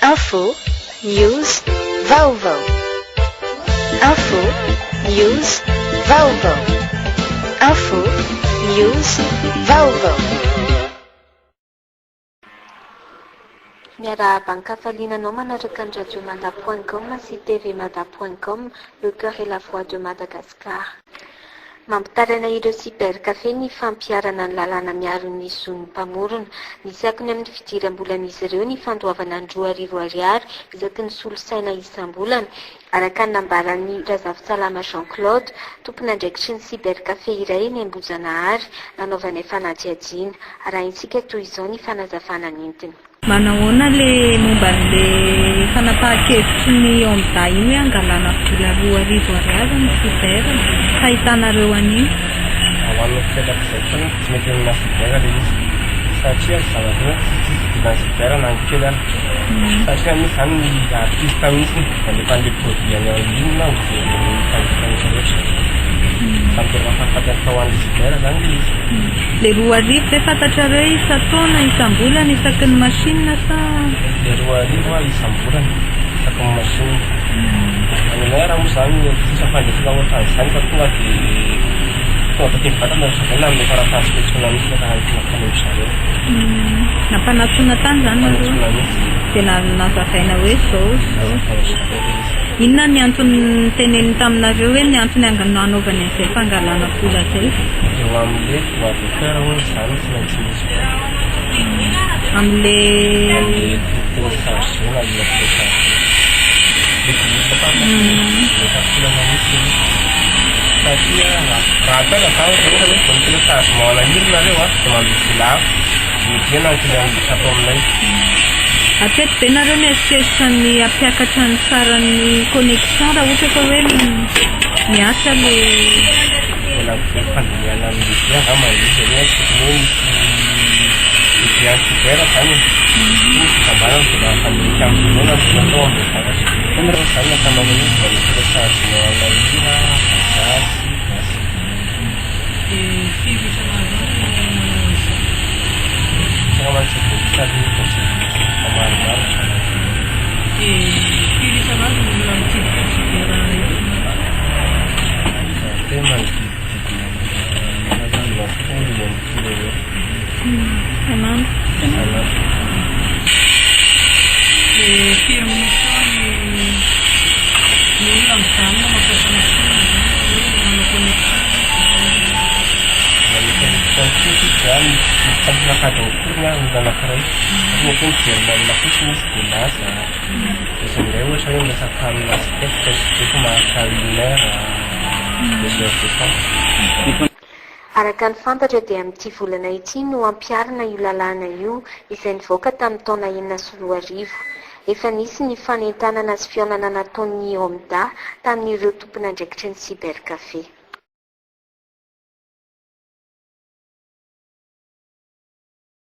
Info, News, Vaovao. Info, News, Vaovao. Info, News, Vaovao. Miarahaba an-kafaliana anao manaraka ny radio mada point com sy TV mada point com, le cœur et la voix de Madagascar. Mampitaraina ireo cybercafé ny fampiharana ny lalàna miaro ny zon'ny mpamorona. Misy akony amin'ny fidiram-bolan'izy ireo ny fandoavana ny 2000 ariary isaky ny solosaina isam-bolana, araka ny nambaran'i Razafintsalama Jean Claude, tompon'andraikitry ny cybercafé iray eny Ambohijanahary, nanaovanay fanadihadiana. Arahintsika toy izao ny fanazavana nentiny. Manahoana le momba an'le fanapahan-kevitry ny OMDA iny hoe hangalana vola 2000 ariary ny cyber, fahitanareo an'iny? Ho an'ny fiainako izay foana tsy mety amina cyber le izy satria ry zareo tsy tsisy idiran'ny cyber na ny kely ary satria misy zany ny artiste mihitsy mandefa an'le produit any en ligne ho jeren'ny mpanjifa rehetra rehetra samy tena mahafaty antoka ho an'le cyber zany le izy. Le 2000 ve fantatrareo isan-taona, isam-bolana, isaky ny machine sa? Le 2000 a isam-bolana isaky ny machine. Any aminay raha moa zany tsisy fampandresena ohatran'izany fa tonga de tonga taty mivantana ry zareo nanome taratasy fiantsoana mihitsy rehefa nankany amin-dry zareo. Nampanantsoina tany zany nareo? Nampanantsoina mihitsy. De nazavaina hoe zao sy zao. Nazavaina ry zareo le izy. Inona ny antony noteneniny taminareo hoe ny antony nanaovany an'izay fangalana vola izay? Eo amin'le droit d'auteur hono izany tsy maintsy misy vola. Amin'le. Amin'le télécharger na inona télécharger. Le vola par machine le calculana mihitsy le izy. Satria raha ataona zany ohatra hoe vao ny téléchargement ana hira nareo a dia mandoa vola hafa. Mijery na ny client miditra ato aminay. Hatreto ve nareo mieritreritra ny hampiakatra ny saran'ny connexion raha ohatra ka hoe miasa le. Mbola mijery fandinihana amin'ny lehibe angamba ilay izy hoe tokony hoe misy lehibe any cyber zany e. Misy fikambanana mbola mifandinika amin'ny zareo na tokony atao amin'ilay zavatra. Moa zany ny ankamaroan'ny olona mbola téléchargement ana hira, gasy, gasy. Dia firy isan'andro any no manao an'izay? Angamba tsy voaisa aloha fa tsy voaisa fa maromaro ny isan'andro. Dia firy isan'andro no olona mitsidika ny cyber eto? Dia manodidididina ny 10 60 eo eo. Isan'andro. Isan'andro. Dia firy minitra eo ny ny olona mijanona mampiasa machine zany hoe manao connexion? Manao connexion tsotra izy a, misy adiny folo ny olona anankiray. Satria mety hoe mijery mail fotsiny izy dia lasa. Misy indray ohatra hoe miresaka amina architecte izy dia efa maharitra une heure, deux heures de temps. Araka ny fantatra dia amin'ity volana ity no hampiharina io lalàna io izay nivoaka tamin'ny taona 2006. Efa nisy ny fanentanana sy fihaonana nataon'ny OMDA tamin'ireo tompon'andraikitry ny cybercafé.